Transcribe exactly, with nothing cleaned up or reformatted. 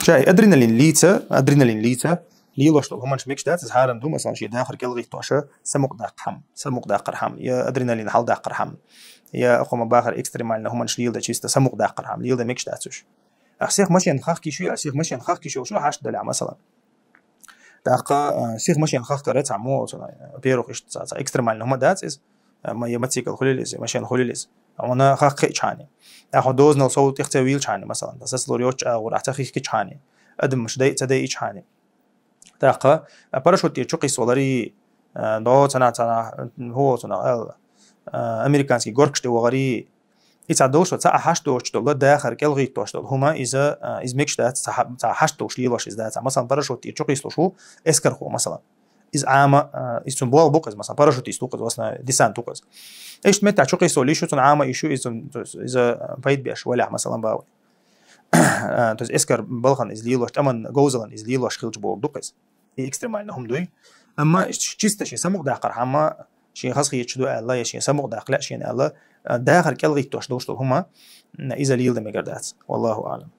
Шай, адреналин лийца, адреналин лийца лелош дола хӀуманаш мегаш дац, из хьарам ду, масала, ший дахар кӀелгӀиттош самукъадаккха хӀама, самукъадаккхар хӀама, е адреналин хьалдаккхар хӀама, е хӀама бахар экстремальни хӀуманаш леладе, чисто самукъадаккхар хӀама леладе мегаш дац уж. Ахь сиха машен хахкийча, ахь сиха машен хахкийча шу хьашт далехь, масала. ТӀаккха, а, сиха машен хахкар цхьа мо, цхьа, во-первых, иштта цхьа, цхьа экстремальни хӀама дац из, а, ма-, е мотоцикл хулийла из, е машен хулийла из. Хьона хахка хиъча хьона. Ахь хьо дозанал сов тӀехьа ца вийлча хьона, масала, ца сацалур йоцчу агӀор ахь ца хихкича хьона. Адамаш дайа ца дайича хьона. ТӀаккха, а, парашют тӀера чукхийсавалари, а, до цана, цана, хӀу цана, ал, а, американский горкаш тӀе вахари, и цхьа долуш, цхьа а хьашт доцуш дола, дахар кӀелгӀиттош дола хӀума, иза, а, иза мегаш дац, цхьа хьа-, цхьа хьашт долуш лелош иза дац. Масала, парашют тӀера чукхийсалуш ву эскархо, масала. Иза Ӏама, а, иза цунна болх бу-кх иза, масала, парашютист ву-кх иза, в основном десант ву-кх иза. Иштта метта чукхийсалуш йиш ю цунна, Ӏама йиш ю иза, цунна, иза пайда беш валехь, масала, бахьа. То есть эскар балхана иза лелош, тӀаман говзаллина иза лелош хилча болх бу-кх иза. И экстремальни хӀума дуй. Амма чисто шен самукъадаккхар хӀама, шен хазахеташ ду аьлла, я шен самукъадаккха лаьа шена аьлла, а, дахар кӀелгӀиттош долуш дола хӀума, м, иза леладе мегар дац. Валлаху аӀлам.